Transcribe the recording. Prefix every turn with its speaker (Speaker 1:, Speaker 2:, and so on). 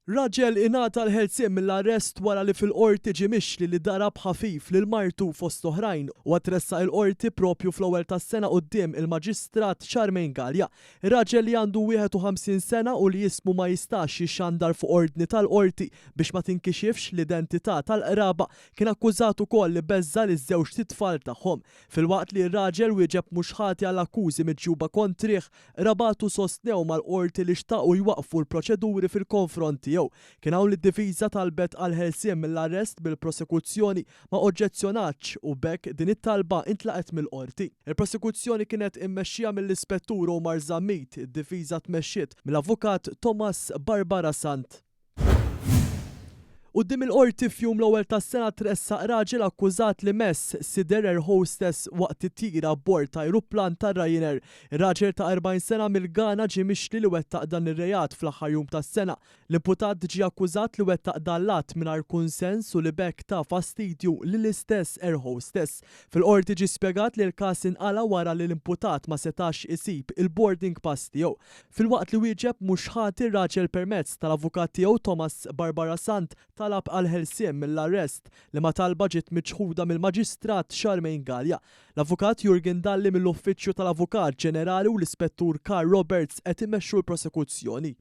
Speaker 1: Raġel ingħata l-ħelsien mill-arrest wara li fil-Qorti ġie mixli li darab ħafif lil martu fost oħrajn. Huwa tressaq il-Qorti proprju fl-ewwel tas-sena quddiem il-Maġistrat Charmaine Galea. Ir-raġel li għandu 51 sena u li ismu ma jistax jixxandar fuq ordni tal-Qorti biex ma tinkixifx l-identità tal-qraba kien akkużat ukoll li beżża' liż-żewġt itfal tagħhom. Filwaqt li r-raġel wieġeb mhux ħati għall-akkużi miġjuba kontrih, Qrabatu sostnew mal-Qorti li xtaqu jwaqqfu l-proċeduri fil-konfront tiegħu. Kien hawn li d-difiża talbet għall-ħelsien mill-arrest bil-prosekuzzjoni ma oġġezzjonatx u b'hekk din it-talba intlaqgħet mill-Qorti. Il-prosekuzzjoni kienet immexxija mill-Ispettur Omar Zammit, id-difiża tmexxiet mill-Avukat Thomas Barbara Sant. Quddiem il-Qorti f'jum l-ewwel tas-sena tressaq raġel akkużat li mess sider air hostess waqt titjira abbord ta' ajruplan tar-Ryanair. Ir-raġel ta' 40 sena mill-Ghana ġie mixli li wettaq dan ir-reat fl-aħħar jum tas-sena. L-imputat ġie akkużat li wettaq dan l-att mingħajr kunsens u li b'hekk ta fastidju lill-istess air hostess. Fil-Qorti ġie spjegat li l-każ inqala' wara li l-imputat ma setax isib il-boarding pass tiegħu. Filwaqt li wieġeb mhux ħati r-raġel permezz tal-avukat tiegħu Thomas Barbara Sant talab għall-ħelsien mill-arrest, liema talba ġiet miċħuda mill-Maġistrat Charmaine Galea. L-Avukat Jurgen Dalli mill-Uffiċċju tal-Avukat Ġenerali u l-Ispettur Karl Roberts qed imexxu l-prosekuzzjoni.